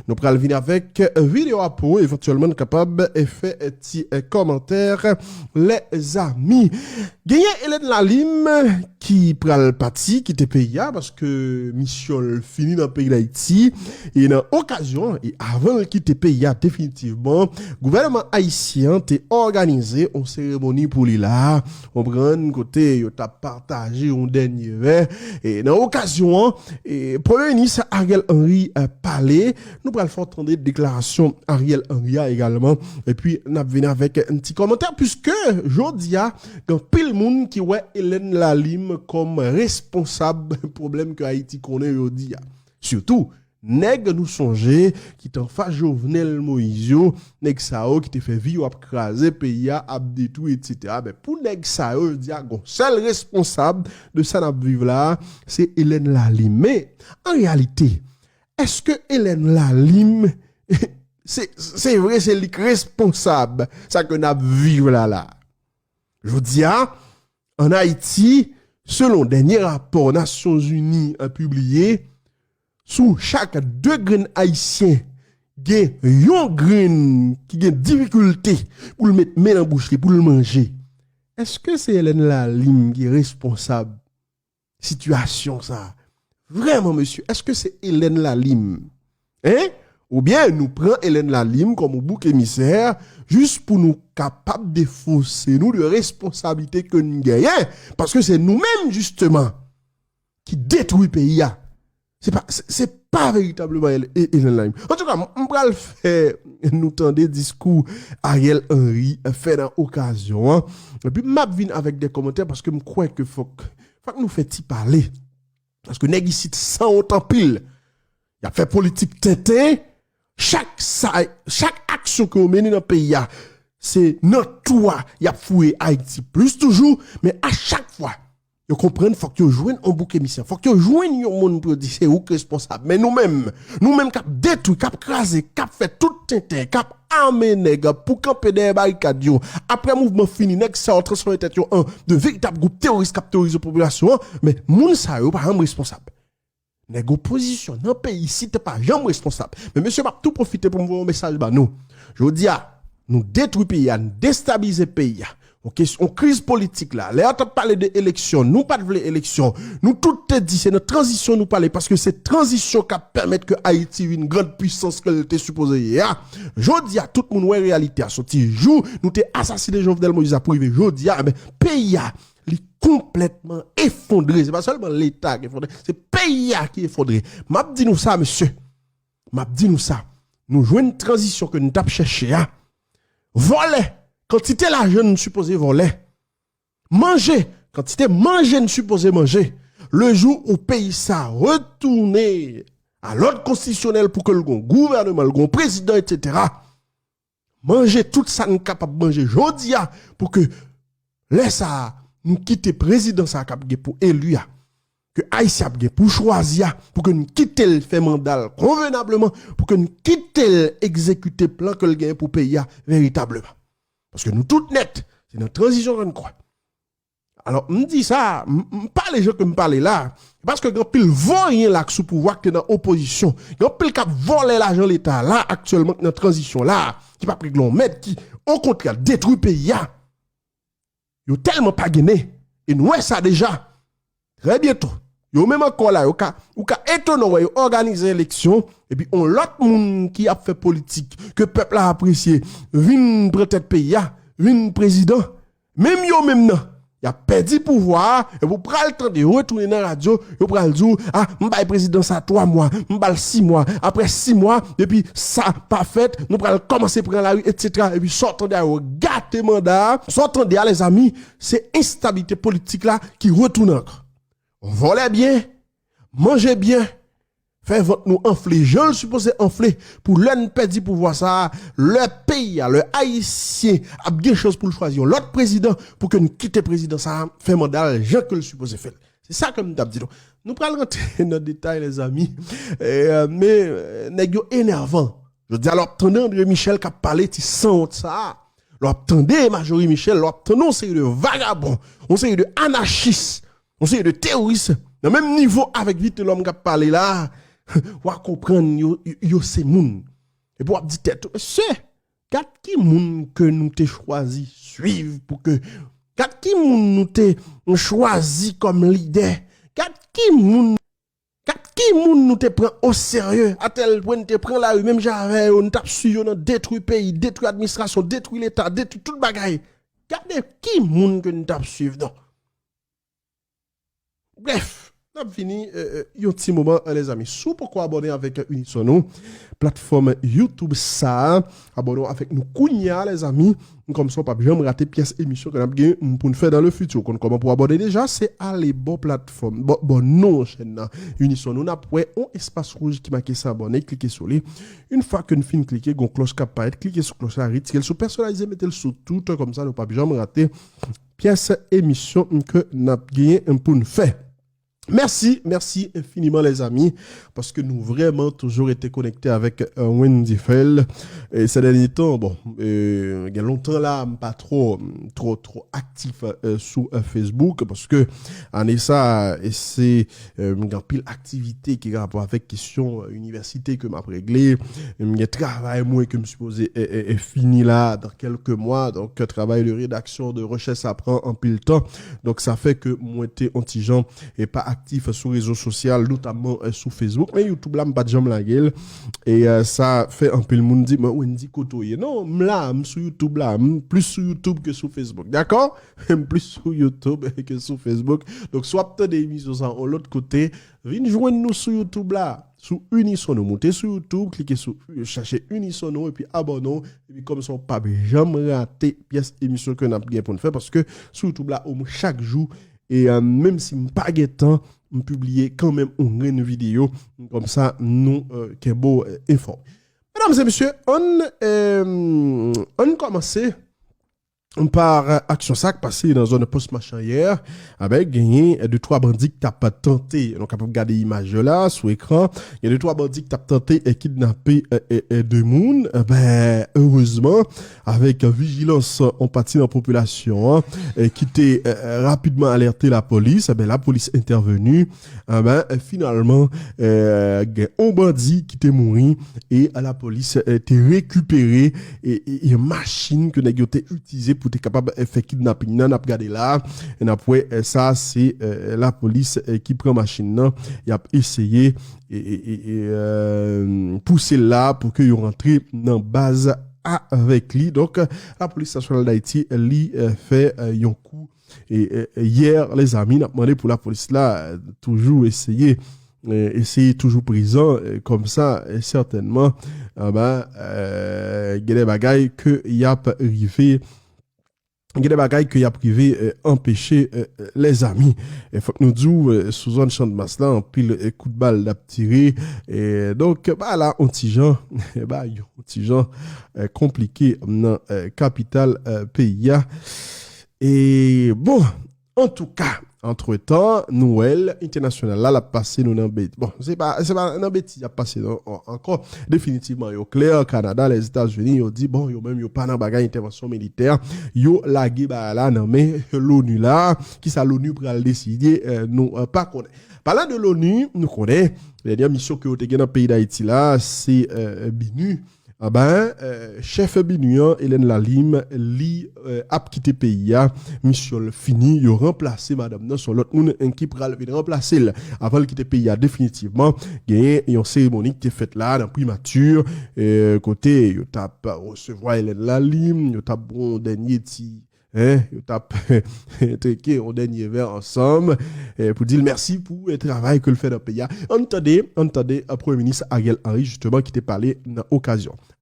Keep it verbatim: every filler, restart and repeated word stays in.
Nou pral vin avèk videyo a pou evantyèlman n kapab fè ti kòmantè, lèzami. Genyen Hélène Lalim ki pral pati kite peyi a paske misyon l fini nan peyi Dayiti. E nan okazyon, e avan l kite peyi a definitivman, gouvènman ayisyen an te òganize yon seremoni pou li la, konprann, kote yo t ap pataje yon dènye vè. E nan okazyon an, e, Premye Minis Ariel Henry, eh, pale. Nou pral fè w tande deklarasyon Ariel Henry a egalman. Epi, n ap vin avèk yon ti kòmantè, piske jodi a, gen anpil moun ki wè Hélène Lalim kòm responsab pwoblèm ke Ayiti konnen jodi a. Sitou, nèg nou sonje ki te anfas Jovenel Moïse yo, nèg sa yo ki te fè vi yo ap kraze peyi a, ap detwi, etsetera. Men pou nèg sa yo, jodi a, gon sèl responsab de sa n ap viv la, se Hélène Lalim. Men, an reyalite, èske Hélène Lalim, se, se vre, se li k responsab sa ke n ap viv la la? Jodi a, ann Ayiti, selon dènye rapò Nasyonzini an pibliye, sou chak de grenn Ayisyen, gen yon grenn ki gen difikilte pou l met men nan bouch li, pou l manje. Èske se Hélène Lalim ki responsab sitiyasyon sa a? Vrèman, mesye, èske se Hélène Lalim? Hein? Oubyen nou pran Hélène Lalim kòm yon bouk emisè, jis pou nou kapab defose nou de responsablite ke n genyen, paske se nou menm, jisteman, ki detwi peyi a. Se pa, se, se pa veritableman Hel-, He-, Hélène Lalim. Antouka, m, m pral fè nou tande diskou Ariel Henry fè nan okazyon an. Epi m ap vin avèk de kòmantè paske m kwè ke fòk, fòk nou fè ti pale. Paske nèg isit sanwont anpil. Y ap fè politik tenten. Chak sa, chak aksyon ke yo mennen nan peyi a, se nan twou a y ap fouye Ayiti plis toujou. Men a chak fwa, yo konprann fòk yo jwenn yon bouk emisè. Fòk yo jwenn yon moun pou yo di se ou k responsab. Men nou menm, nou menm k ap detwi, k ap kraze, k ap fè tout tenten, k ap ame nèg pou kanpe dèyè barikad yo. Apre mouvman fini, nèg sa yo transfòme tèt yo an de veritab gwoup teworis k ap teworize popilasyon an. Men moun sa yo pa janm responsab. Nèg opozisyon nan peyi isit pa janm responsab. Men mesye, m ap tou pwofite pou m voye yon mesaj ba nou. Jodi a, nou detwi peyi a, nou destabilize peyi a. On kes-, on kriz politik la. Lè yo t ap pale de eleksyon, nou pa t vle eleksyon. Nou tout te di se nan tranzisyon nou pale, paske se tranzisyon k ap pèmèt ke Ayiti vin grann pwisans ke l te sipoze ye a. Jodi a, tout moun wè reyalite a. Soti jou nou te asasinen Jovenel Moïse la pou rive jodi a, enben, peyi a, li konplètman efondre. Se pa sèlman Leta ki efondre, se peyi a ki efondre. M ap di nou sa, mesye. M ap di nou sa. Nou jwenn tranzisyon ke nou t ap chèche a. Vòlè, kantite lajan n sipoze vòlè. Manje, kantite manje n sipoze manje. Le jou ou peyi sa retounen a lòd konstitisyonèl pou ke l gon gouvèneman, l gon prezidan, etsetera. Manje tout sa n kapab manje jodi a pou ke lè sa a, nou kite prezidan sa a k ap gen pou eli a, ke Ayisyen ap gen pou chwazi a, pou ke n kite l fè manda l konvenableman, pou ke n kite l egzekite plan ke l genyen pou peyi a veritableman. Paske nou tout nèt, se nan tranzisyon ke n kwè. Alò, m di sa, m, m pale jan ke m pale la, paske gen anpil voryen la k sou pouvwa k te nan opozisyon. Gen anpil k ap vòlè lajan Leta la, aktyèlman k nan tranzisyon la, ki p ap regle yon mèd, ki, okontrè, detwi peyi a. Yo tèlman pa ginen, e n wè sa deja. Trè byento, yo menm ankò la, yo ka, ou ka etone w wè yo òganize eleksyon, epi yon lòt moun ki ap fè politik, ke pèp la apresye, vin pran tèt peyi a, vin prezidan. Menm yo menm nan, y ap pèdi pouvwa a, epi w pral tande yo retounen nan radyo, yo pral di w, a, m bay prezidan sa twa mwa, m ba l sis mwa, apre sis mwa, depi sa pa fèt, nou pral kòmanse pran lari, etsetera. Epi sa w tande a, yo gate manda a, sa w tande a, lèzami, se enstabilite politik la ki retounen ankò. Vòlè byen, manje byen, fè vant nou anfle jan l sipoze anfle, pou lè n pèdi pouvwa sa a, lè peyi a, lè Ayisyen ap gen chans pou l chwazi yon lòt prezidan, pou ke n kite prezidan sa a fè manda l jan ke l sipoze fè l. Se sa ke m t ap di nou. Nou pral rantre nan detay, lèzami. E, men, nèg yo enèvan. Jodi a, lè w ap tande André Michel k ap pale ti sanwont sa a, lè w ap tande Marjorie Michel, lè w ap tande yon seri de vagabon, yon seri de anachis, yon seri de teworis, nan menm nivo avèk Vitelhomme k ap pale la, W a konprann yo, yo, yo se moun. Epi w ap di tèt ou, mesye, gad ki moun ke nou te chwazi swiv pou ke, gad ki moun nou te chwazi kòm lidè, gad ki moun, gad ki moun nou te pran oserye, atèl pwen n te pran lari, menm jan avè yo, n t ap swiv yo nan detwi peyi, detwi administrasyon, detwi leta, detwi tout bagay. Gade ki moun ke n t ap swiv, non. Bref, n ap vini, euh, euh, yon ti moman, euh, lèzami. Si w poko abòne avèk, euh, Unison Nou, platfòm YouTube sa a, abòne w avèk nou kounya, lèzami. Kòmsa w p ap janm rate pyès emisyon ke n ap gen pou n fè dans le futur. Ou konn kòman pou abòne deja, se ale bò platfòm, bò, bò non chèn nan. Unison Nou, n ap wè yon espas wouj ki make s'abonner, klike sou li. Yon fwa ke n fin klike, gon klòch k ap parèt, klike sou klòch la, retire l sou pèsonalize, mete l sou tout, kòmsa nou p ap janm rate pyès emisyon ke n ap genyen pou n fè. Mèsi, mèsi enfiniman, lèzami, paske nou vrèman toujou rete konekte avèk, euh, Wendy Phil. E sè dènye tan, bon, euh, gen lontan la, m pa twò, twò, twò aktif, euh, sou, euh, Facebook, paske ane sa, e se, euh, m gen anpil aktivite ki gen rapò avèk kesyon, euh, inivèsite ke m ap regle. M gen travay mwen ke m sipoze, euh, euh, euh, fini la, dans quelques mois. Donk, travay de redaksyon, de rechèch, sa pran anpil tan. Donk, sa fè ke mwen te on ti jan e pa aktif sou rezo sosyal, notamman, euh, sou Facebook. Men YouTube la, m pa t janm lage l. E, euh, sa fè anpil moun di, "Mwen, Wendy, kote w ye?" Non, m la, m sou YouTube la. M plis sou YouTube ke sou Facebook. Dakò? M plis sou YouTube ke sou Facebook. Donk, si w ap tande emisyon sa yon lòt kote, vin jwenn nou sou YouTube la. Sou Unison Nou. Moute sou YouTube, klike sou, chache Unison Nou, epi abòne w. Epi kòmsa w p ap janm rate pyès emisyon ke n ap gen pou n fè, paske sou YouTube la, omwen chak jou, e, euh, menm si m pa gen tan, m pibliye kanmenm yon grenn videyo, kòmsa nou, euh, kenbe w, euh, enfòme. Medam e mesye, ann, euh, ann kòmanse pa, euh, aksyon sa k pase nan zòn Pòs Machan yè. Enben, genyen, euh, de twa bandi ki t ap tante, nou kapab gade imaj yo la sou ekran, gen de twa bandi ki t ap tante, euh, kidnape, euh, euh, euh, de moun. Enben, erezman, avèk vijilans yon pati nan popilasyon an, eh, ki te, eh, rapidman alète lapolis, enben, lapolis entèveni. Enben, eh, finalman, eh, gen yon bandi ki te mouri e lapolis, eh, te rekipere, eh, eh, eh, machin ke nèg yo te itilize pou te kapab, eh, fè kidnaping nan. N ap gade la, n ap wè, eh, sa se, eh, lapolis, eh, ki pran machin nan, y ap eseye e, e, e, e, euh, pouse l la pou ke yo rantre nan baz avèk li. Donk, lapolis nasyonal d Ayiti, li, euh, fè, euh, yon kou. E, e, e, yè, lèzami, n ap mande pou lapolis la, euh, toujou eseye, euh, eseye toujou prezan, euh, kòmsa, euh, sètènman, anba, euh, gen de bagay ke y ap rive gen de bagay ke y ap rive, eh, anpeche, eh, eh, lèzami. E fòk nou di w, eh, sou zòn Channmas la, anpil, eh, kout bal n ap tire. E donk, ba la, on ti jan, ba yo, on ti jan, eh, konplike nan, eh, kapital, eh, peyi a. E bon, antouka, antretan, Nwèl entènasyonal la, l ap pase nou nan beti. Bon, se pa, se pa nan beti y ap pase non, an-, ankò. Definitivman, yo klè, Kanada, Lèzetazini, yo di, bon, yo menm, yo pa nan bagay entèvansyon militè. Yo lage bagay la nan men Loni la. Kisa Loni pral deside, eh, nou, eh, pa konnen. Palan de Loni, nou konnen, dènye misyon ke yo te gen nan peyi Dayiti la, se, eh, BINUH. Anben, eh, chèf BINUH an, Hélène Lalime, li, eh, ap kite peyi a. Misyon l fini, yo ranplase madanm nan, se yon lòt moun, eh, ki pral vin ranplase l. Avan l kite peyi a definitivman, genyen yon seremoni ki te fèt la nan primati, eh, kote yo t ap resevwa Hélène Lalime, yo t ap bon dènye ti Hein, yo t ap teke yon dènye vè ansanm, eh, pou di l mèsi pou, eh, travay ke l fè nan peyi a. Ann tande, ann tande, eh, Premye Minis Ariel Henry, jisteman, ki te pale nan okazyon.